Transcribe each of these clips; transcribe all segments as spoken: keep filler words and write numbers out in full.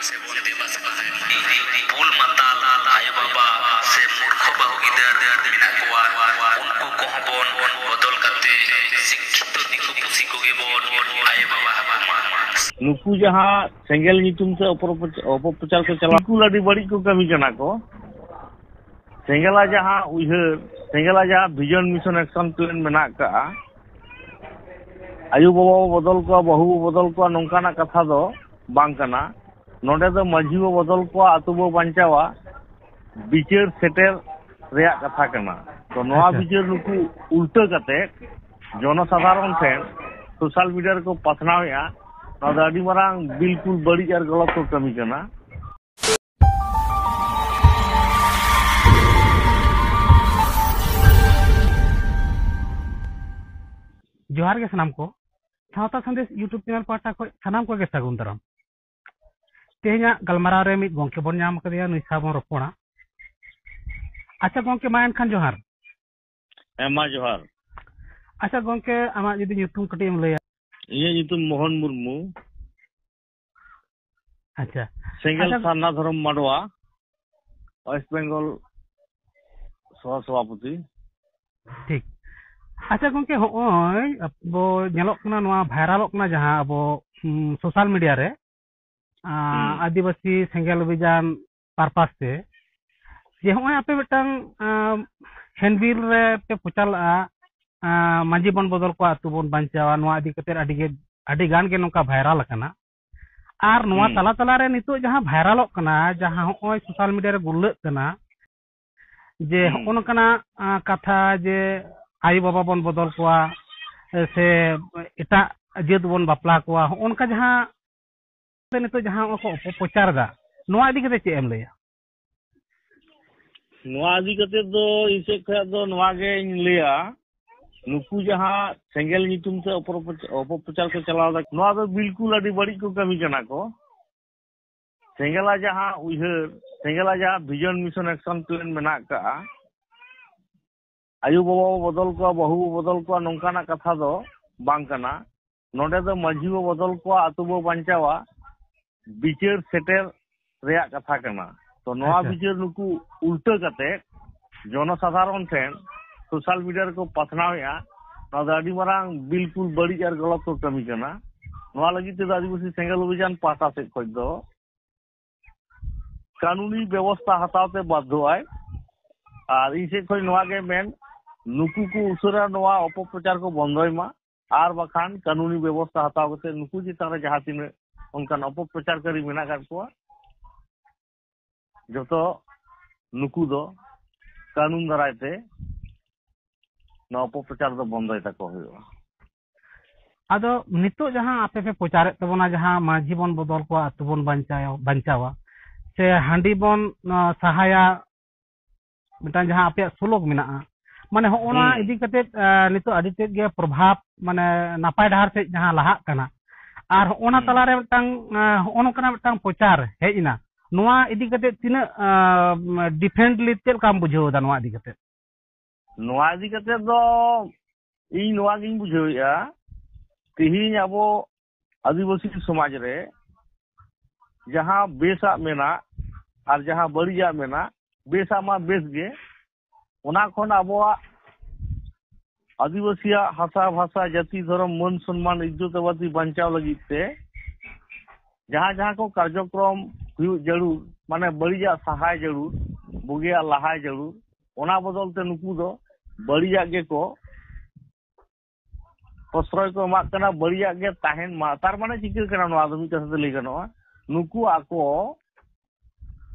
ᱥᱮᱵᱚᱱ ᱫᱮᱵᱟ ᱥᱮᱵᱟ ᱦᱟᱭ᱾ ᱵᱩᱞ ᱢᱟᱛᱟᱞ ᱟᱭᱳ ᱵᱟᱵᱟ ᱥᱮ ᱢᱩᱨᱠᱷᱚ ᱵᱟᱹᱦᱩ ᱜᱤᱫᱟᱹᱨ ᱢᱮᱱᱟᱜ ᱠᱚᱣᱟ, ᱩᱱᱠᱩ ᱠᱚᱦᱚᱸ ᱵᱚᱱ ᱵᱚᱫᱚᱞ ᱠᱟᱛᱮ ᱥᱤᱠᱠᱷᱤᱛᱚ ᱫᱤᱠᱩ ᱯᱩᱥᱤ ᱠᱚᱜᱮ ᱵᱚᱱ ᱟᱭᱳ ᱵᱟᱵᱟ ᱟᱠᱚ ᱢᱟ᱾ ᱱᱩᱠᱩ ᱡᱟᱦᱟᱸ ᱥᱮᱸᱜᱮᱞ ᱧᱩᱛᱩᱢ ᱛᱮ ᱚᱯᱚᱨᱚᱯᱚᱪ-, ᱚᱯᱚᱯᱨᱚᱪᱟᱨ ᱠᱚ ᱪᱟᱞᱟᱣ, ᱵᱤᱞᱠᱩᱞ ᱟᱹᱰᱤ ᱵᱟᱹᱲᱤᱡ ᱠᱚ ᱠᱟᱹᱢᱤ ᱠᱟᱱᱟ ᱠᱚ᱾ ᱥᱮᱸᱜᱮᱞᱟᱜ ᱡᱟᱦᱟᱸ ᱩᱭᱦᱟᱹᱨ, ᱥᱮᱸᱜᱮᱞᱟᱜ ᱡᱟᱦᱟᱸ vision, mission, action plan ᱢᱮᱱᱟᱜ ᱟᱠᱟᱜᱼᱟ, ᱟᱭᱳ ᱵᱟᱵᱟ ᱵᱚ ᱵᱚᱫᱚᱞ ᱠᱚᱣᱟ, ᱵᱟᱹᱦᱩ ᱵᱚ ᱵᱚᱫᱚᱞ ᱠᱚᱣᱟ, ᱱᱚᱝᱠᱟᱱᱟᱜ ᱠᱟᱛᱷᱟ ᱫᱚ ᱵᱟᱝ ᱠᱟᱱᱟ᱾ ᱱᱚᱰᱮ ᱫᱚ ᱢᱟᱹᱡᱷᱤ ᱵᱚ ᱵᱚᱫᱚᱞ ᱠᱚᱣᱟ, ᱟᱛᱳ ᱵᱚ ᱵᱟᱧᱪᱟᱣᱟ, ᱵᱤᱪᱟᱹᱨ ᱥᱮᱴᱮᱨ ᱨᱮᱭᱟᱜ ᱠᱟᱛᱷᱟ ᱠᱟᱱᱟ᱾ ᱛᱚ ᱱᱚᱣᱟ ᱟᱪᱪᱷᱟ᱾ ᱵᱤᱪᱟᱹᱨ ᱱᱩᱠᱩ ᱩᱞᱴᱟᱹ ᱠᱟᱛᱮ ᱡᱚᱱᱚᱥᱟᱫᱷᱟᱨᱚᱱ ᱴᱷᱮᱱ social media ᱨᱮᱠᱚ ᱯᱟᱥᱱᱟᱣᱮᱫᱼᱟ, ᱱᱚᱣᱟ ᱫᱚ ᱟᱹᱰᱤ ᱢᱟᱨᱟᱝ ᱵᱤᱞᱠᱩᱞ ᱵᱟᱹᱲᱤᱡ ᱟᱨ ᱜᱚᱞᱚᱛ ᱠᱚ ᱠᱟᱹᱢᱤ ᱠᱟᱱᱟ᱾ ᱡᱚᱦᱟᱨ ᱜᱮ ᱥᱟᱱᱟᱢ ᱠᱚ᱾ ᱥᱟᱶᱛᱟ ᱥᱟᱸᱫᱮᱥ YouTube ᱪᱮᱱᱮᱞ ᱯᱟᱦᱴᱟ ᱠᱷᱚᱱ ᱥᱟᱱᱟᱢ ᱠᱚᱜᱮ ᱥᱟᱹᱜᱩᱱ ᱫᱟᱨᱟᱢ᱾ ᱛᱮᱦᱮᱧᱟᱜ ᱜᱟᱞᱢᱟᱨᱟᱣ ᱨᱮ ᱢᱤᱫ ᱜᱚᱢᱠᱮ ᱵᱚᱱ ᱧᱟᱢ ᱟᱠᱟᱫᱮᱭᱟ, ᱱᱩᱭ ᱥᱟᱶ ᱵᱚᱱ ᱨᱚᱯᱚᱲᱟ᱾ ᱟᱪᱪᱷᱟ ᱜᱚᱢᱠᱮ, ᱢᱟ ᱮᱱᱠᱷᱟᱱ ᱡᱚᱦᱟᱨ᱾ ᱦᱮᱸ, ᱢᱟ ᱡᱚᱦᱟᱨ᱾ ᱟᱪᱪᱷᱟ ᱜᱚᱢᱠᱮ, ᱟᱢᱟᱜ ᱡᱩᱫᱤ ᱧᱩᱛᱩᱢ ᱠᱟᱹᱴᱤᱡ ᱮᱢ ᱞᱟᱹᱭᱟ᱾ ᱤᱧᱟᱹᱜ ᱧᱩᱛᱩᱢ ᱢᱳᱦᱚᱱ ᱢᱩᱨᱢᱩ᱾ ᱟᱪᱪᱷᱟ᱾ ᱥᱮᱸᱜᱮᱞ ᱟᱪᱪᱷᱟ᱾ ᱥᱟᱨᱱᱟ ᱫᱷᱚᱨᱚᱢ ᱢᱟᱰᱣᱟ, West Bengal ᱥᱚᱦᱚ ᱥᱚᱵᱷᱟᱯᱚᱛᱤ᱾ ᱴᱷᱤᱠ᱾ ᱟᱪᱪᱷᱟ ᱜᱚᱢᱠᱮ, ᱦᱚᱸᱜᱼᱚᱭ ᱟᱵᱚ ᱧᱮᱞᱚᱜ ᱠᱟᱱᱟ, ᱱᱚᱣᱟ ᱵᱷᱟᱭᱨᱟᱞᱚᱜ ᱠᱟᱱᱟ ᱡᱟᱦᱟᱸ ᱟᱵᱚ, ᱩᱢ, social media ᱨᱮ, ᱟᱸ, ᱦᱩᱸ᱾ ᱟᱹᱫᱤᱵᱟᱹᱥᱤ ᱥᱮᱸᱜᱮᱞ ᱚᱵᱷᱤᱡᱟᱱ purpose ᱛᱮ, ᱡᱮ ᱦᱚᱸᱜᱼᱚᱭ ᱟᱯᱮ ᱢᱤᱫᱴᱟᱝ, ᱟᱸ, handbill ᱨᱮ ᱯᱮ ᱯᱨᱚᱪᱟᱨ ᱞᱟᱜᱼᱟ, ᱟᱸ, ᱢᱟᱹᱡᱷᱤ ᱵᱚᱱ ᱵᱚᱫᱚᱞ ᱠᱚᱣᱟ, ᱟᱹᱛᱩ ᱵᱚᱱ ᱵᱟᱧᱪᱟᱣᱟ, ᱱᱚᱣᱟ ᱤᱫᱤ ᱠᱟᱛᱮ ᱟᱹᱰᱤ ᱜᱮ, ᱟᱹᱰᱤ ᱜᱟᱱ ᱜᱮ ᱱᱚᱝᱠᱟ ᱵᱷᱟᱭᱨᱟᱞ ᱟᱠᱟᱱᱟ᱾ ᱟᱨ ᱱᱚᱣᱟ ᱦᱩᱸ᱾ ᱛᱟᱞᱟ ᱛᱟᱞᱟ ᱨᱮ ᱱᱤᱛᱚᱜ ᱡᱟᱦᱟᱸ ᱵᱷᱟᱭᱨᱟᱞᱚᱜ ᱠᱟᱱᱟ, ᱡᱟᱦᱟᱸ ᱦᱚᱸᱜᱼᱚᱭ social media ᱨᱮ ᱜᱩᱨᱞᱟᱹᱜ ᱠᱟᱱᱟ, ᱡᱮ ᱦᱩᱸ᱾ ᱦᱚᱸᱜᱼᱚ ᱱᱚᱝᱠᱟᱱᱟᱜ, ᱟᱸ, ᱠᱟᱛᱷᱟ ᱡᱮ ᱟᱭᱳ ᱵᱟᱵᱟ ᱵᱚᱱ ᱵᱚᱫᱚᱞ ᱠᱚᱣᱟ, ᱥᱮ ᱮᱴᱟᱜ ᱡᱟᱹᱛ ᱵᱚᱱ ᱵᱟᱯᱞᱟ ᱠᱚᱣᱟ, ᱦᱚᱸᱜᱼᱚ ᱱᱚᱝᱠᱟ ᱡᱟᱦᱟᱸ ᱥᱮ ᱱᱤᱛᱚᱜ ᱡᱟᱦᱟᱸ ᱱᱚᱜᱼᱚ ᱠᱚ ᱚᱯᱚᱯᱨᱚᱪᱟᱨ ᱮᱫᱟ, ᱱᱚᱣᱟ ᱤᱫᱤ ᱠᱟᱛᱮ ᱪᱮᱫ ᱮᱢ ᱞᱟᱹᱭᱟ? ᱱᱚᱣᱟ ᱤᱫᱤ ᱠᱟᱛᱮ ᱫᱚ ᱤᱧ ᱥᱮᱫ ᱠᱷᱚᱱᱟᱜ ᱫᱚ ᱱᱚᱣᱟ ᱜᱮᱧ ᱞᱟᱹᱭᱟ, ᱱᱩᱠᱩ ᱡᱟᱦᱟᱸ ᱥᱮᱸᱜᱮᱞ ᱧᱩᱛᱩᱢ ᱛᱮ ᱚᱯᱚᱨᱚᱯᱚᱪ-, ᱚᱯᱚᱯᱨᱚᱪᱟᱨ ᱠᱚ ᱪᱟᱞᱟᱣ ᱮᱫᱟ, ᱱᱚᱣᱟ ᱫᱚ ᱵᱤᱞᱠᱩᱞ ᱟᱹᱰᱤ ᱵᱟᱹᱲᱤᱡ ᱠᱚ ᱠᱟᱹᱢᱤ ᱠᱟᱱᱟ ᱠᱚ᱾ ᱥᱮᱸᱜᱮᱞᱟᱜ ᱡᱟᱦᱟᱸ ᱩᱭᱦᱟᱹᱨ, ᱥᱮᱸᱜᱮᱞᱟᱜ ᱡᱟᱦᱟᱸ vision, mission, action plan ᱢᱮᱱᱟᱜ ᱟᱠᱟᱜᱼᱟ, ᱟᱭᱳ ᱵᱟᱵᱟ ᱵᱚ ᱵᱚᱫᱚᱞ ᱠᱚᱣᱟ, ᱵᱟᱹᱦᱩ ᱵᱚ ᱵᱚᱫᱚᱞ ᱠᱚᱣᱟ, ᱱᱚᱝᱠᱟᱱᱟᱜ ᱠᱟᱛᱷᱟ ᱫᱚ ᱵᱟᱝ ᱠᱟᱱᱟ᱾ ᱱᱚᱰᱮ ᱫᱚ ᱢᱟᱹᱡᱷᱤ ᱵᱚ ᱵᱚᱫᱚᱞ ᱠᱚᱣᱟ, ᱟᱛᱳ ᱵᱚ ᱵᱟᱧᱪᱟᱣᱟ, ᱵᱤᱪᱟᱹᱨ ᱥᱮᱴᱮᱨ ᱨᱮᱭᱟᱜ ᱠᱟᱛᱷᱟ ᱠᱟᱱᱟ᱾ ᱛᱚ ᱱᱚᱣᱟ ᱟᱪᱪᱷᱟ᱾ ᱵᱤᱪᱟᱹᱨ ᱱᱩᱠᱩ ᱩᱞᱴᱟᱹ ᱠᱟᱛᱮ ᱡᱚᱱᱚᱥᱟᱫᱷᱟᱨᱚᱱ ᱴᱷᱮᱱ ᱥᱳᱥᱟᱞ ᱢᱤᱰᱤᱭᱟ ᱨᱮᱠᱚ ᱯᱟᱥᱱᱟᱣᱮᱫᱼᱟ, ᱱᱚᱣᱟ ᱫᱚ ᱟᱹᱰᱤ ᱢᱟᱨᱟᱝ ᱵᱤᱞᱠᱩᱞ ᱵᱟᱹᱲᱤᱡ ᱟᱨ ᱜᱚᱞᱚᱛ ᱠᱚ ᱠᱟᱹᱢᱤ ᱠᱟᱱᱟ᱾ ᱱᱚᱣᱟ ᱞᱟᱹᱜᱤᱫ ᱛᱮᱫᱚ ᱟᱹᱫᱤᱵᱟᱹᱥᱤ ᱥᱮᱸᱜᱮᱞ ᱚᱵᱷᱤᱡᱟᱱ ᱯᱟᱦᱴᱟ ᱥᱮᱫ ᱠᱷᱚᱱ ᱫᱚ ᱠᱟᱹᱱᱩᱱᱤ ᱵᱮᱵᱚᱥᱛᱷᱟ ᱦᱟᱛᱟᱣ ᱛᱮ ᱵᱟᱫᱽᱫᱷᱚᱜᱼᱟᱭ᱾ ᱟᱨ ᱤᱧ ᱥᱮᱫ ᱠᱷᱚᱱ ᱱᱚᱣᱟ ᱜᱮ ᱢᱮᱱ, ᱱᱩᱠᱩ ᱠᱚ ᱩᱥᱟᱹᱨᱟ ᱱᱚᱣᱟ ᱚᱯᱚᱯᱨᱚᱪᱟᱨ ᱠᱚ ᱵᱚᱱᱫᱚᱭ ᱢᱟ, ᱟᱨ ᱵᱟᱠᱷᱟᱱ ᱠᱟᱹᱱᱩᱱᱤ ᱵᱮᱵᱚᱥᱛᱷᱟ ᱦᱟᱛᱟᱣ ᱠᱟᱛᱮ ᱱᱩᱠᱩ ᱪᱮᱛᱟᱱ ᱨᱮ ᱡᱟᱦᱟᱸ ᱛᱤᱱᱟᱹᱜ ᱚᱱᱠᱟᱱ ᱚᱯᱚᱯᱨᱚᱪᱟᱨᱠᱟᱨᱤ ᱢᱮᱱᱟᱜ ᱟᱠᱟᱫ ᱠᱚᱣᱟ, ᱡᱚᱛᱚ ᱱᱩᱠᱩ ᱫᱚ ᱠᱟᱹᱱᱩᱱ ᱫᱟᱨᱟᱭ ᱛᱮ ᱱᱚᱣᱟ ᱚᱯᱚᱯᱨᱚᱪᱟᱨ ᱫᱚ ᱵᱚᱱᱫᱚᱭ ᱛᱟᱠᱚ ᱦᱩᱭᱩᱜᱼᱟ᱾ ᱟᱫᱚ ᱱᱤᱛᱚᱜ ᱡᱟᱦᱟᱸ ᱟᱯᱮ ᱯᱮ ᱯᱨᱚᱪᱟᱨᱮᱫ ᱛᱟᱵᱚᱱᱟ, ᱡᱟᱦᱟᱸ ᱢᱟᱹᱡᱷᱤ ᱵᱚᱱ ᱵᱚᱫᱚᱞ ᱠᱚᱣᱟ, ᱟᱹᱛᱩ ᱵᱚᱱ ᱵᱟᱧᱪᱟᱣ ᱵᱟᱧᱪᱟᱣᱟ, ᱥᱮ ᱦᱟᱺᱰᱤ ᱵᱚᱱ ᱟᱸ, ᱥᱟᱦᱟᱭᱟ, ᱢᱤᱫᱴᱟᱝ ᱡᱟᱦᱟᱸ ᱟᱯᱮᱭᱟᱜ ᱥᱞᱳᱜ ᱢᱮᱱᱟᱜᱼᱟ, ᱢᱟᱱᱮ ᱦᱚᱸᱜᱼᱚ ᱱᱟ ᱦᱩᱸ᱾ ᱤᱫᱤ ᱠᱟᱛᱮᱫ ᱟᱸ, ᱱᱤᱛᱚᱜ ᱟᱹᱰᱤ ᱛᱮᱫ ᱜᱮ ᱯᱨᱚᱵᱷᱟᱵᱽ, ᱢᱟᱱᱮ ᱱᱟᱯᱟᱭ ᱰᱟᱦᱟᱨ ᱥᱮᱫ ᱡᱟᱦᱟᱸ ᱞᱟᱦᱟᱜ ᱠᱟᱱᱟ, ᱟᱨ ᱦᱚᱸᱜᱼᱚ ᱱᱟ ᱦᱩᱸ᱾ ᱛᱟᱞᱟᱨᱮ ᱢᱤᱫᱴᱟᱝ ᱟᱸ, ᱦᱚᱸᱜᱼᱚ ᱱᱚᱝᱠᱟᱱᱟᱜ ᱢᱤᱫᱴᱟᱝ ᱯᱨᱚᱪᱟᱨ ᱦᱮᱡ ᱮᱱᱟ, ᱱᱚᱣᱟ ᱤᱫᱤ ᱠᱟᱛᱮᱫ ᱛᱤᱱᱟᱹᱜ ᱰᱤᱯᱷᱮᱨᱮᱱᱴᱞᱤ ᱪᱮᱫ ᱞᱮᱠᱟᱢ ᱵᱩᱡᱷᱟᱹᱣ ᱮᱫᱟ ᱱᱚᱣᱟ ᱤᱫᱤ ᱠᱟᱛᱮᱫ? ᱱᱚᱣᱟ ᱤᱫᱤ ᱠᱟᱛᱮ ᱫᱚ ᱤᱧ ᱱᱚᱣᱟ ᱜᱤᱧ ᱵᱩᱡᱷᱟᱹᱣᱮᱫᱼᱟ, ᱛᱤᱦᱤᱧ ᱟᱵᱚ ᱟᱹᱫᱤᱵᱟᱹᱥᱤ ᱥᱚᱢᱟᱡᱽ ᱨᱮ ᱡᱟᱦᱟᱸ ᱵᱮᱥᱟᱜ ᱢᱮᱱᱟᱜ ᱟᱨ ᱡᱟᱦᱟᱸ ᱵᱟᱹᱲᱤᱡᱟᱜ ᱢᱮᱱᱟᱜ, ᱵᱮᱥᱟᱜ ᱢᱟ ᱵᱮᱥ ᱜᱮ, ᱚᱱᱟ ᱠᱷᱚᱱ ᱟᱵᱚᱣᱟᱜ ᱟᱹᱫᱤᱵᱟᱹᱥᱤᱭᱟᱜ ᱦᱟᱥᱟ ᱵᱷᱟᱥᱟ ᱡᱟᱹᱛᱤ ᱫᱷᱚᱨᱚᱢ ᱢᱟᱹᱱ ᱥᱚᱱᱢᱟᱱ ᱤᱡᱽᱡᱚᱛ ᱟᱵᱟᱫᱤ ᱵᱟᱧᱪᱟᱣ ᱞᱟᱹᱜᱤᱫ ᱛᱮ ᱡᱟᱦᱟᱸ ᱡᱟᱦᱟᱸ ᱠᱚ ᱠᱟᱨᱡᱚᱠᱨᱚᱢ ᱦᱩᱭᱩᱜ ᱡᱟᱹᱨᱩᱲ, ᱢᱟᱱᱮ ᱵᱟᱹᱲᱤᱡᱟᱜ ᱥᱟᱦᱟᱭ ᱡᱟᱹᱨᱩᱲ, ᱵᱩᱜᱤᱭᱟᱜ ᱞᱟᱦᱟᱭ ᱡᱟᱹᱨᱩᱲ, ᱚᱱᱟ ᱵᱚᱫᱚᱞ ᱛᱮ ᱱᱩᱠᱩ ᱫᱚ ᱵᱟᱹᱲᱤᱡᱟᱜ ᱜᱮᱠᱚ ᱯᱨᱚᱥᱨᱚᱭ ᱠᱚ ᱮᱢᱟᱜ ᱠᱟᱱᱟ, ᱵᱟᱹᱲᱤᱡᱟᱜ ᱜᱮ ᱛᱟᱦᱮᱱ ᱢᱟ᱾ ᱛᱟᱨ ᱢᱟᱱᱮ ᱪᱤᱠᱟᱹᱜ ᱠᱟᱱᱟ? ᱱᱚᱣᱟ ᱫᱚ ᱢᱤᱫ ᱠᱟᱛᱷᱟ ᱛᱮ ᱞᱟᱹᱭ ᱜᱟᱱᱚᱜᱼᱟ, ᱱᱩᱠᱩ ᱟᱠᱚ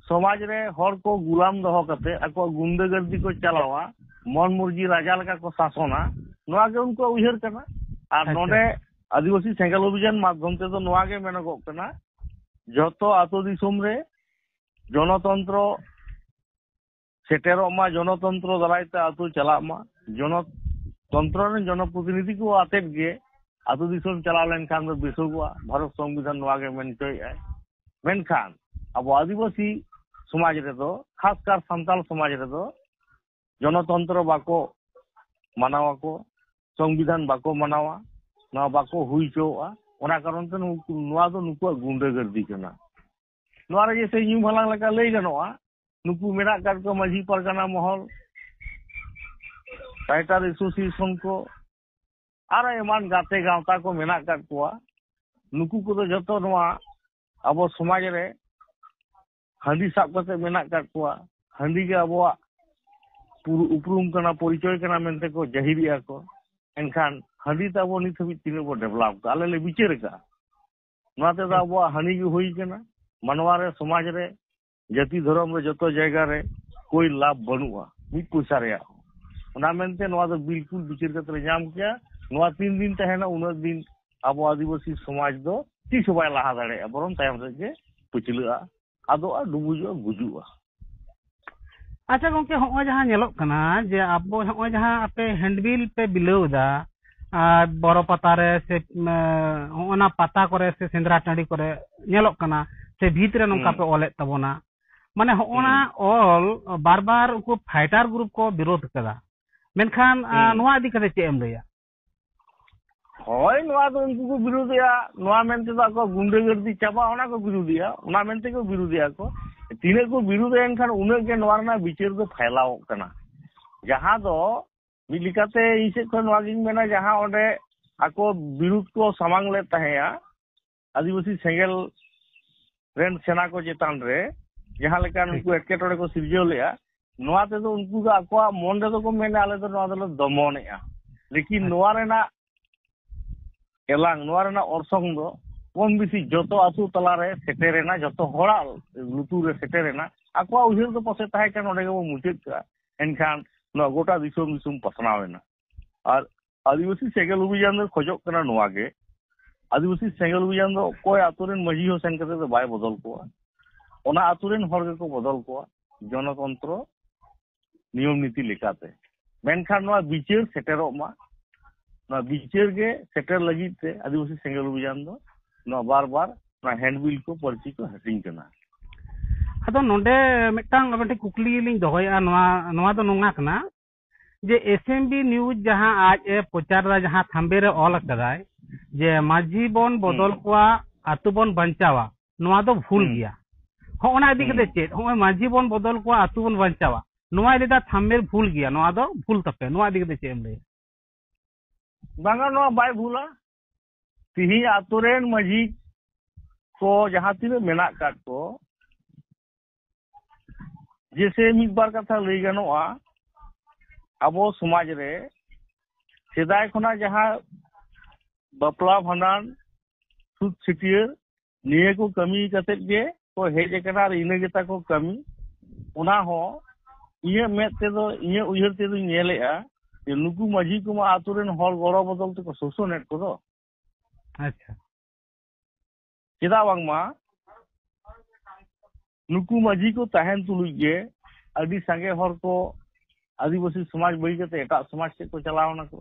ᱥᱚᱢᱟᱡᱽ ᱨᱮ ᱦᱚᱲ ᱠᱚ ᱜᱩᱞᱟᱢ ᱫᱚᱦᱚ ᱠᱟᱛᱮ, ᱟᱠᱚᱣᱟᱜ ᱜᱩᱱᱰᱟᱹᱜᱟᱨᱫᱤ ᱠᱚ ᱪᱟᱞᱟᱣᱟ, ᱢᱚᱱ ᱢᱩᱨᱡᱤ ᱨᱟᱡᱟ ᱞᱮᱠᱟ ᱠᱚ ᱥᱟᱥᱚᱱᱟ, ᱱᱚᱣᱟ ᱜᱮ ᱩᱱᱠᱩᱣᱟᱜ ᱩᱭᱦᱟᱹᱨ ᱠᱟᱱᱟ᱾ ᱟᱨ ᱟᱪᱪᱷᱟ᱾ ᱱᱚᱰᱮ ᱟᱹᱫᱤᱵᱟᱹᱥᱤ ᱥᱮᱸᱜᱮᱞ ᱚᱵᱷᱤᱡᱟᱱ ᱢᱟᱫᱽᱫᱷᱚᱢ ᱛᱮᱫᱚ ᱱᱚᱣᱟ ᱜᱮ ᱢᱮᱱᱚᱜᱚᱜ ᱠᱟᱱᱟ, ᱡᱷᱚᱛᱚ ᱟᱹᱛᱩ ᱫᱤᱥᱚᱢ ᱨᱮ ᱡᱚᱱᱚᱛᱚᱱᱛᱨᱚ ᱥᱮᱴᱮᱨᱚᱜ ᱢᱟ, ᱡᱚᱱᱚᱛᱚᱱᱛᱨᱚ ᱫᱟᱨᱟᱭ ᱛᱮ ᱟᱹᱛᱩ ᱪᱟᱞᱟᱜ ᱢᱟ, ᱡᱚᱱᱚᱛᱚᱱᱛᱨᱚ ᱨᱮᱱ ᱡᱚᱱᱚᱯᱨᱚᱛᱤᱱᱤᱫᱷᱤ ᱠᱚ ᱟᱛᱮᱫ ᱜᱮ ᱟᱹᱛᱩ ᱫᱤᱥᱚᱢ ᱪᱟᱞᱟᱣ ᱞᱮᱱᱠᱷᱟᱱ ᱫᱚ ᱵᱮᱥᱚᱜᱚᱜᱼᱟ᱾ ᱵᱷᱟᱨᱚᱛ ᱥᱚᱝᱵᱤᱫᱷᱟᱱ ᱱᱚᱣᱟ ᱜᱮ ᱢᱮᱱ ᱦᱚᱪᱚᱭᱮᱫᱼᱟᱭ᱾ ᱢᱮᱱᱠᱷᱟᱱ ᱟᱵᱚ ᱟᱹᱫᱤᱵᱟᱹᱥᱤ ᱥᱚᱢᱟᱡᱽ ᱨᱮᱫᱚ, ᱠᱷᱟᱥᱠᱟᱨ ᱥᱟᱱᱛᱟᱲ ᱥᱚᱢᱟᱡᱽ ᱨᱮᱫᱚ ᱡᱚᱱᱚᱛᱚᱱᱛᱨᱚ ᱵᱟᱠᱚ ᱢᱟᱱᱟᱣ ᱟᱠᱚ, ᱥᱚᱝᱵᱤᱫᱷᱟᱱ ᱵᱟᱠᱚ ᱢᱟᱱᱟᱣᱟ, ᱱᱚᱣᱟ ᱵᱟᱠᱚ ᱦᱩᱭ ᱦᱚᱪᱚᱣᱟᱜᱼᱟ᱾ ᱚᱱᱟ ᱠᱟᱨᱚᱱ ᱛᱮ ᱱᱩᱠᱩ, ᱱᱚᱣᱟ ᱫᱚ ᱱᱩᱠᱩᱣᱟᱜ ᱜᱩᱱᱰᱟᱹᱜᱟᱹᱨᱫᱤ ᱠᱟᱱᱟ᱾ ᱱᱚᱣᱟ ᱨᱮ ᱡᱮᱭᱥᱮ ᱧᱩᱢ ᱦᱟᱞᱟᱝ ᱞᱮᱠᱟ ᱞᱟᱹᱭ ᱜᱟᱱᱚᱜᱼᱟ, ᱱᱩᱠᱩ ᱢᱮᱱᱟᱜ ᱟᱠᱟᱫ ᱠᱚᱣᱟ ᱢᱟᱹᱡᱷᱤ ᱯᱟᱨᱜᱟᱱᱟ ᱢᱚᱦᱚᱞ, ᱨᱟᱭᱴᱟᱨ ᱮᱥᱳᱥᱤᱭᱮᱥᱚᱱ ᱠᱚ, ᱟᱨ ᱮᱢᱟᱱ ᱜᱟᱛᱮ ᱜᱟᱶᱛᱟ ᱠᱚ ᱢᱮᱱᱟᱜ ᱟᱠᱟᱫ ᱠᱚᱣᱟ᱾ ᱱᱩᱠᱩ ᱠᱚᱫᱚ ᱡᱚᱛᱚ ᱱᱚᱣᱟ ᱟᱵᱚ ᱥᱚᱢᱟᱡᱽ ᱨᱮ ᱦᱟᱺᱰᱤ ᱥᱟᱵ ᱠᱟᱛᱮ ᱢᱮᱱᱟᱜ ᱟᱠᱟᱫ ᱠᱚᱣᱟ᱾ ᱦᱟᱺᱰᱤ ᱜᱮ ᱟᱵᱚᱣᱟᱜ ᱯᱩᱨᱩ-, ᱩᱯᱨᱩᱢ ᱠᱟᱱᱟ, ᱯᱚᱨᱤᱪᱚᱭ ᱠᱟᱱᱟ ᱢᱮᱱᱛᱮ ᱠᱚ ᱡᱟᱹᱦᱤᱨᱮᱜᱼᱟ ᱠᱚ᱾ ᱮᱱᱠᱷᱟᱱ ᱦᱟᱺᱰᱤ ᱛᱮ ᱟᱵᱚ ᱱᱤᱛ ᱦᱟᱹᱵᱤᱡ ᱛᱤᱱᱟᱹᱜ ᱵᱚ ᱰᱮᱵᱷᱞᱚᱯ ᱠᱟᱜᱼᱟ, ᱟᱞᱮ ᱞᱮ ᱵᱤᱪᱟᱹᱨ ᱟᱠᱟᱜᱼᱟ᱾ ᱱᱚᱣᱟ ᱛᱮᱫᱚ ᱟᱵᱚᱣᱟᱜ ᱦᱟᱹᱱᱤ ᱜᱮ ᱦᱩᱭ ᱠᱟᱱᱟ᱾ ᱢᱟᱱᱣᱟ ᱨᱮ, ᱥᱚᱢᱟᱡᱽ ᱨᱮ, ᱡᱟᱹᱛᱤ ᱫᱷᱚᱨᱚᱢ ᱨᱮ ᱡᱚᱛᱚ ᱡᱟᱭᱜᱟ ᱨᱮ ᱠᱳᱭ ᱞᱟᱵᱷ ᱵᱟᱹᱱᱩᱜᱼᱟ ᱢᱤᱫ ᱯᱚᱭᱥᱟ ᱨᱮᱭᱟᱜ ᱦᱚᱸ᱾ ᱚᱱᱟ ᱢᱮᱱᱛᱮ ᱱᱚᱣᱟ ᱫᱚ ᱵᱤᱞᱠᱩᱞ ᱵᱤᱪᱟᱹᱨ ᱠᱟᱛᱮ ᱞᱮ ᱧᱟᱢ ᱠᱮᱭᱟ᱾ ᱱᱚᱣᱟ ᱛᱤᱱ ᱫᱤᱱ ᱛᱟᱦᱮᱱᱟ ᱩᱱᱟᱹᱜ ᱫᱤᱱ ᱟᱵᱚ ᱟᱹᱫᱤᱵᱟᱹᱥᱤ ᱥᱚᱢᱟᱡᱽ ᱫᱚ ᱛᱤᱥ ᱦᱚᱸ ᱵᱟᱭ ᱞᱟᱦᱟ ᱫᱟᱲᱮᱭᱟᱜᱼᱟ, ᱵᱚᱨᱚᱝ ᱛᱟᱭᱚᱢ ᱥᱮᱫ ᱜᱮ ᱯᱟᱹᱪᱷᱞᱟᱹᱜᱼᱟ, ᱟᱫᱚᱜᱼᱟ, ᱰᱩᱵᱩᱡᱚᱜᱼᱟ, ᱜᱩᱡᱩᱜᱼᱟ᱾ ᱟᱪᱪᱷᱟ ᱜᱚᱝᱠᱮ, ᱦᱚᱸᱜᱼᱚᱭ ᱡᱟᱦᱟᱸ ᱧᱮᱞᱚᱜ ᱠᱟᱱᱟ ᱡᱮ ᱟᱵᱚ ᱦᱚᱸᱜᱼᱚᱭ ᱡᱟᱦᱟᱸ ᱟᱯᱮ ᱦᱮᱱᱰᱵᱤᱞ ᱯᱮ ᱵᱤᱞᱟᱹᱣ ᱮᱫᱟ, ᱟᱨ ᱵᱚᱨᱚ ᱯᱟᱛᱟ ᱨᱮ ᱥᱮ, ᱮᱸ, ᱦᱚᱸᱜᱼᱚ ᱱᱟ ᱯᱟᱛᱟ ᱠᱚᱨᱮ ᱥᱮ ᱥᱮᱸᱫᱽᱨᱟ ᱴᱟᱺᱰᱤ ᱠᱚᱨᱮ ᱧᱮᱞᱚᱜ ᱠᱟᱱᱟ ᱥᱮ ᱵᱷᱤᱛ ᱨᱮ ᱱᱚᱝᱠᱟ ᱦᱩᱸ᱾ ᱯᱮ ᱚᱞᱮᱫ ᱛᱟᱵᱚᱱᱟ, ᱢᱟᱱᱮ ᱦᱚᱸᱜᱼᱚ ᱱᱟ ᱦᱩᱸ᱾ ᱚᱞ ᱵᱟᱨ ᱵᱟᱨ ᱩᱱᱠᱩ ᱯᱷᱟᱭᱴᱟᱨ ᱜᱨᱩᱯ ᱠᱚ ᱵᱤᱨᱳᱫ ᱠᱟᱫᱟ, ᱢᱮᱱᱠᱷᱟᱱ ᱟᱸ, ᱦᱩᱸ᱾ ᱱᱚᱣᱟ ᱤᱫᱤ ᱠᱟᱛᱮ ᱪᱮᱫ ᱮᱢ ᱞᱟᱹᱭᱟ? ᱦᱳᱭ, ᱱᱚᱣᱟ ᱫᱚ ᱩᱱᱠᱩ ᱠᱚ ᱵᱤᱨᱩᱫᱷᱮᱜᱼᱟ, ᱱᱚᱣᱟ ᱢᱮᱱᱛᱮ ᱫᱚ ᱟᱠᱚ ᱜᱩᱱᱰᱟᱹᱜᱟᱹᱨᱫᱤ ᱪᱟᱵᱟ, ᱚᱱᱟ ᱠᱚ ᱵᱤᱨᱩᱫᱷᱮᱜᱼᱟ, ᱚᱱᱟ ᱢᱮᱱᱛᱮ ᱠᱚ ᱵᱤᱨᱩᱫᱷᱮᱜᱼᱟ ᱠᱚ᱾ ᱛᱤᱱᱟᱹᱜ ᱠᱚ ᱵᱤᱨᱩᱫᱷᱮᱜᱼᱟ, ᱮᱱᱠᱷᱟᱱ ᱩᱱᱟᱹᱜ ᱜᱮ ᱱᱚᱣᱟ ᱨᱮᱱᱟᱜ ᱵᱤᱪᱟᱹᱨ ᱫᱚ ᱯᱷᱟᱭᱞᱟᱣᱚᱜ ᱠᱟᱱᱟ᱾ ᱡᱟᱦᱟᱸ ᱫᱚ ᱢᱤᱫ ᱞᱮᱠᱟᱛᱮ ᱤᱧ ᱥᱮᱫ ᱠᱷᱚᱱ ᱱᱚᱣᱟ ᱜᱤᱧ ᱢᱮᱱᱟ, ᱡᱟᱦᱟᱸ ᱚᱸᱰᱮ ᱟᱠᱚ ᱵᱤᱨᱩᱫᱷ ᱠᱚ ᱥᱟᱢᱟᱝ ᱞᱮᱫ ᱛᱟᱦᱮᱸᱭᱟ, ᱟᱹᱫᱤᱵᱟᱹᱥᱤ ᱥᱮᱸᱜᱮᱞ ᱨᱮᱱ ᱥᱮᱱᱟ ᱠᱚ ᱪᱮᱛᱟᱱ ᱨᱮ ᱡᱟᱦᱟᱸ ᱞᱮᱠᱟ ᱱᱩᱠᱩ ᱮᱴᱠᱮᱴᱚᱬᱮ ᱠᱚ ᱥᱤᱨᱡᱟᱹᱣ ᱞᱮᱜᱼᱟ, ᱱᱚᱣᱟ ᱛᱮᱫᱚ ᱩᱱᱠᱩ ᱫᱚ ᱟᱠᱚᱣᱟᱜ ᱢᱚᱱ ᱨᱮᱫᱚ ᱠᱚ ᱢᱮᱱᱟ, "ᱟᱞᱮ ᱫᱚ ᱱᱚᱣᱟ ᱫᱚᱞᱮ ᱫᱚᱢᱚᱱᱮᱜᱼᱟ", ᱞᱮᱠᱤᱱ ᱱᱚᱣᱟ ᱨᱮᱱᱟᱜ ᱮᱞᱟᱝ, ᱱᱚᱣᱟ ᱨᱮᱱᱟᱜ ᱚᱨᱥᱚᱝ ᱫᱚ ᱠᱚᱢ ᱵᱮᱥᱤ ᱡᱚᱛᱚ ᱟᱹᱛᱩ ᱛᱟᱞᱟᱨᱮ ᱥᱮᱴᱮᱨᱮᱱᱟ, ᱡᱚᱛᱚ ᱦᱚᱲᱟᱜ ᱞᱩᱛᱩᱨ ᱨᱮ ᱥᱮᱴᱮᱨᱮᱱᱟ᱾ ᱟᱠᱚᱣᱟᱜ ᱩᱭᱦᱟᱹᱨ ᱫᱚ ᱯᱟᱥᱮᱡ ᱛᱟᱦᱮᱸ ᱠᱟᱱᱟ ᱚᱸᱰᱮ ᱜᱮᱵᱚᱱ ᱢᱩᱪᱟᱹᱫ ᱠᱟᱜᱼᱟ, ᱮᱱᱠᱷᱟᱱ ᱱᱚᱣᱟ ᱜᱚᱴᱟ ᱫᱤᱥᱚᱢ ᱫᱤᱥᱚᱢ ᱯᱟᱥᱱᱟᱣ ᱮᱱᱟ᱾ ᱟᱨ ᱟᱹᱫᱤᱵᱟᱹᱥᱤ ᱥᱮᱸᱜᱮᱞ ᱚᱵᱷᱤᱡᱟᱱ ᱫᱚ ᱠᱷᱚᱡᱚᱜ ᱠᱟᱱᱟ ᱱᱚᱣᱟ ᱜᱮ, ᱟᱹᱫᱤᱵᱟᱹᱥᱤ ᱥᱮᱸᱜᱮᱞ ᱚᱵᱷᱤᱡᱟᱱ ᱫᱚ ᱚᱠᱚᱭ ᱟᱛᱳ ᱨᱮᱱ ᱢᱟᱹᱡᱷᱤ ᱦᱚᱸ ᱥᱮᱱ ᱠᱟᱛᱮ ᱫᱚ ᱵᱟᱭ ᱵᱚᱫᱚᱞ ᱠᱚᱣᱟ, ᱚᱱᱟ ᱟᱛᱳ ᱨᱮᱱ ᱦᱚᱲ ᱜᱮᱠᱚ ᱵᱚᱫᱚᱞ ᱠᱚᱣᱟ ᱜᱚᱱᱚᱛᱚᱱᱛᱨᱚ ᱱᱤᱭᱚᱢ ᱱᱤᱛᱤ ᱞᱮᱠᱟᱛᱮ᱾ ᱢᱮᱱᱠᱷᱟᱱ ᱱᱚᱣᱟ ᱵᱤᱪᱟᱹᱨ ᱥᱮᱴᱮᱨᱚᱜ ᱢᱟ, ᱱᱚᱣᱟ ᱵᱤᱪᱟᱹᱨ ᱜᱮ ᱥᱮᱴᱮᱨ ᱞᱟᱹᱜᱤᱫ ᱛᱮ ᱟᱹᱫᱤᱵᱟᱹᱥᱤ ᱥᱮᱸᱜᱮᱞ ᱚᱵᱷᱤᱡᱟᱱ ᱫᱚ ᱱᱚᱣᱟ ᱵᱟᱨ ᱵᱟᱨ ᱱᱚᱣᱟ ᱦᱮᱱᱰᱵᱤᱞ ᱠᱚ ᱯᱟᱹᱨᱪᱤ ᱠᱚ ᱦᱟᱹᱴᱤᱧ ᱠᱟᱱᱟ᱾ ᱟᱫᱚ ᱱᱚᱰᱮ ᱢᱤᱫᱴᱟᱝ ᱟᱵᱮᱱ ᱴᱷᱮᱱ ᱠᱩᱠᱞᱤ ᱞᱤᱧ ᱫᱚᱦᱚᱭᱮᱫᱼᱟ, ᱱᱚᱣᱟ ᱱᱚᱣᱟ ᱫᱚ ᱱᱚᱝᱟ ᱠᱟᱱᱟ ᱡᱮ ᱮᱥ ᱮᱢ ᱵᱤ ᱱᱤᱭᱩᱡᱽ ᱡᱟᱦᱟᱸ ᱟᱡ ᱮ ᱯᱨᱚᱪᱟᱨ ᱮᱫᱟ, ᱡᱟᱦᱟᱸ ᱛᱷᱟᱢᱵᱮ ᱨᱮ ᱚᱞ ᱟᱠᱟᱫᱟᱭ, ᱡᱮ ᱢᱟᱹᱡᱷᱤ ᱵᱚᱱ ᱵᱚᱫᱚᱞ ᱦᱩᱸ᱾ ᱠᱚᱣᱟ, ᱟᱹᱛᱩ ᱵᱚᱱ ᱵᱟᱧᱪᱟᱣᱟ, ᱱᱚᱣᱟ ᱫᱚ ᱵᱷᱩᱞ ᱦᱩᱸ᱾ ᱜᱮᱭᱟ᱾ ᱦᱚᱸ, ᱚᱱᱟ ᱤᱫᱤ ᱠᱟᱛᱮ ᱦᱩᱸ᱾ ᱪᱮᱫ? ᱦᱚᱸᱜᱼᱚᱭ ᱢᱟᱹᱡᱷᱤ ᱵᱚᱱ ᱵᱚᱫᱚᱞ ᱠᱚᱣᱟ, ᱟᱹᱛᱩ ᱵᱚᱱ ᱵᱟᱧᱪᱟᱣᱟ, ᱱᱚᱣᱟ ᱤᱫᱤ ᱠᱟᱛᱮ ᱛᱷᱟᱢᱵᱱᱮᱞ ᱵᱷᱩᱞ ᱜᱮᱭᱟ, ᱱᱚᱣᱟ ᱫᱚ ᱵᱷᱩᱞ ᱛᱟᱯᱮ, ᱱᱚᱣᱟ ᱤᱫᱤ ᱠᱟᱛᱮ ᱪᱮᱫ ᱮᱢ ᱞᱟᱹᱭᱟ? ᱵᱟᱝᱟ, ᱱᱚᱣᱟ ᱵᱟᱭ ᱵᱷᱩᱞᱟ᱾ ᱛᱤᱦᱤᱧ ᱟᱛᱳ ᱨᱮᱱ ᱢᱟᱹᱡᱷᱤ ᱠᱚ ᱡᱟᱦᱟᱸ ᱛᱤᱱᱟᱹᱜ ᱢᱮᱱᱟᱜ ᱠᱟᱫ ᱠᱚ, ᱡᱮᱥᱮ ᱢᱤᱫ ᱵᱟᱨ ᱠᱟᱛᱷᱟ ᱞᱟᱹᱭ ᱜᱟᱱᱚᱜᱼᱟ, ᱟᱵᱚ ᱥᱚᱢᱟᱡᱽ ᱨᱮ ᱥᱮᱫᱟᱭ ᱠᱷᱚᱱᱟᱜ ᱡᱟᱦᱟᱸ ᱵᱟᱯᱞᱟ ᱵᱷᱟᱸᱰᱟᱱ, ᱪᱷᱩᱛ ᱪᱷᱟᱹᱴᱭᱟᱹᱨ, ᱱᱤᱭᱟᱹ ᱠᱚ ᱠᱟᱹᱢᱤ ᱠᱟᱛᱮᱫ ᱜᱮ ᱠᱚ ᱦᱮᱡ ᱟᱠᱟᱱᱟ ᱟᱨ ᱤᱱᱟᱹ ᱜᱮᱛᱟ ᱠᱚ ᱠᱟᱹᱢᱤ᱾ ᱚᱱᱟ ᱦᱚᱸ ᱤᱧᱟᱹᱜ ᱢᱮᱫ ᱛᱮᱫᱚ, ᱤᱧᱟᱹᱜ ᱩᱭᱦᱟᱹᱨ ᱛᱮᱫᱚᱧ ᱧᱮᱞᱮᱫᱼᱟ ᱡᱮ ᱱᱩᱠᱩ ᱢᱟᱹᱡᱷᱤ ᱠᱚᱢᱟ ᱟᱛᱳ ᱨᱮᱱ ᱦᱚᱲ ᱜᱚᱲᱚ ᱵᱚᱫᱚᱞ ᱛᱮᱠᱚ ᱥᱳᱥᱚᱱᱮᱫ ᱠᱚᱫᱚ᱾ ᱟᱪᱪᱷᱟ᱾ ᱪᱮᱫᱟᱜ ᱵᱟᱝᱢᱟ ᱱᱩᱠᱩ ᱢᱟᱹᱡᱷᱤ ᱠᱚ ᱛᱟᱦᱮᱱ ᱛᱩᱞᱩᱡ ᱜᱮ ᱟᱹᱰᱤ ᱥᱟᱸᱜᱮ ᱦᱚᱲ ᱠᱚ ᱟᱹᱫᱤᱵᱟᱹᱥᱤ ᱥᱚᱢᱟᱡᱽ ᱵᱟᱹᱜᱤ ᱠᱟᱛᱮ ᱮᱴᱟᱜ ᱥᱚᱢᱟᱡᱽ ᱥᱮᱫ ᱠᱚ ᱪᱟᱞᱟᱣ ᱮᱱᱟ ᱠᱚ᱾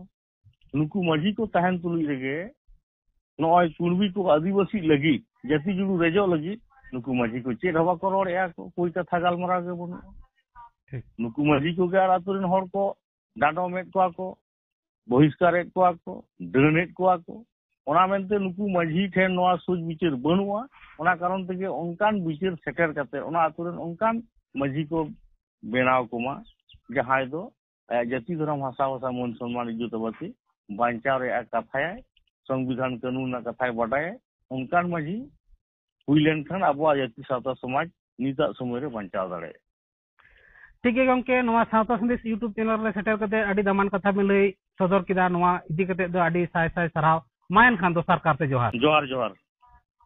ᱱᱩᱠᱩ ᱢᱟᱹᱡᱷᱤ ᱠᱚ ᱛᱟᱦᱮᱱ ᱛᱩᱞᱩᱡ ᱨᱮᱜᱮ ᱱᱚᱜᱼᱚᱭ ᱠᱩᱲᱢᱤ ᱠᱚ ᱟᱹᱫᱤᱵᱟᱹᱥᱤ ᱞᱟᱹᱜᱤᱫ, ᱡᱟᱹᱛᱤ ᱡᱩᱲᱩ ᱨᱮᱡᱚᱜ ᱞᱟᱹᱜᱤᱫ ᱱᱩᱠᱩ ᱢᱟᱹᱡᱷᱤ ᱠᱚ ᱪᱮᱫ ᱦᱚᱸ ᱵᱟᱠᱚ ᱨᱚᱲᱮᱫᱼᱟ ᱠᱚ, ᱚᱠᱚᱭ ᱠᱟᱛᱷᱟ ᱜᱟᱞᱢᱟᱨᱟᱣ ᱜᱮ ᱵᱟᱹᱱᱩᱜᱼᱟ᱾ ᱴᱷᱤᱠ᱾ ᱱᱩᱠᱩ ᱢᱟᱹᱡᱷᱤ ᱠᱚᱜᱮ ᱟᱨ ᱟᱛᱳ ᱨᱮᱱ ᱦᱚᱲ ᱠᱚ ᱰᱟᱸᱰᱚᱢᱮᱫ ᱠᱚᱣᱟ ᱠᱚ, ᱵᱚᱦᱤᱥᱠᱟᱨᱮᱫ ᱠᱚᱣᱟ ᱠᱚ, ᱰᱟᱹᱱᱮᱫ ᱠᱚᱣᱟ ᱠᱚ᱾ ᱚᱱᱟ ᱢᱮᱱᱛᱮ ᱱᱩᱠᱩ ᱢᱟᱹᱡᱷᱤ ᱴᱷᱮᱱ ᱱᱚᱣᱟ ᱥᱩᱡ ᱵᱤᱪᱟᱹᱨ ᱵᱟᱹᱱᱩᱜᱼᱟ᱾ ᱚᱱᱟ ᱠᱟᱨᱚᱱ ᱛᱮᱜᱮ ᱚᱱᱠᱟᱱ ᱵᱤᱪᱟᱹᱨ ᱥᱮᱴᱮᱨ ᱠᱟᱛᱮ ᱚᱱᱟ ᱟᱛᱳ ᱨᱮᱱ ᱚᱱᱠᱟᱱ ᱢᱟᱹᱡᱷᱤ ᱠᱚ ᱵᱮᱱᱟᱣ ᱠᱚᱢᱟ, ᱡᱟᱦᱟᱸᱭ ᱫᱚ ᱟᱭᱟᱜ ᱡᱟᱹᱛᱤ, ᱫᱷᱚᱨᱚᱢ, ᱵᱷᱟᱥᱟ, ᱵᱷᱟᱥᱟ, ᱢᱟᱹᱱ ᱥᱚᱱᱢᱟᱱ, ᱤᱡᱽᱡᱚᱛ ᱟᱵᱟᱫ ᱛᱮ ᱵᱟᱧᱪᱟᱣ ᱨᱮᱭᱟᱜ ᱠᱟᱛᱷᱟᱭᱟᱭ, ᱥᱚᱝᱵᱤᱫᱷᱟᱱ ᱠᱟᱹᱱᱩᱱ ᱨᱮᱱᱟᱜ ᱠᱟᱛᱷᱟᱭ ᱵᱟᱰᱟᱭᱟ, ᱚᱱᱠᱟᱱ ᱢᱟᱹᱡᱷᱤ ᱦᱩᱭ ᱞᱮᱱᱠᱷᱟᱱ ᱟᱵᱚᱣᱟᱜ ᱡᱟᱹᱛᱤ ᱥᱟᱶᱛᱟ ᱥᱚᱢᱟᱡᱽ ᱱᱤᱛᱟᱜ ᱥᱚᱢᱚᱭ ᱨᱮ ᱵᱟᱧᱪᱟᱣ ᱫᱟᱲᱮᱭᱟᱜᱼᱟ᱾ ᱴᱷᱤᱠ ᱜᱮ ᱜᱚᱢᱠᱮ, ᱱᱚᱣᱟ ᱥᱟᱶᱛᱟ ᱥᱟᱸᱫᱮᱥ YouTube ᱪᱮᱱᱮᱞ ᱨᱮ ᱥᱮᱴᱮᱨ ᱠᱟᱛᱮ ᱟᱹᱰᱤ ᱫᱟᱢᱟᱱ ᱠᱟᱛᱷᱟ ᱵᱤᱱ ᱞᱟᱹᱭ ᱥᱚᱫᱚᱨ ᱠᱮᱫᱟ᱾ ᱱᱚᱣᱟ ᱤᱫᱤ ᱠᱟᱛᱮ ᱫᱚ ᱟᱹᱰᱤ ᱥᱟᱭ ᱥᱟᱭ ᱥᱟᱨᱦᱟᱣ᱾ ᱢᱟ ᱮᱱᱠᱷᱟᱱ ᱫᱚᱥᱟᱨ ᱠᱟᱨᱛᱮ ᱡᱚᱦᱟᱨ᱾ ᱡᱚᱦᱟᱨ, ᱡᱚᱦᱟᱨ᱾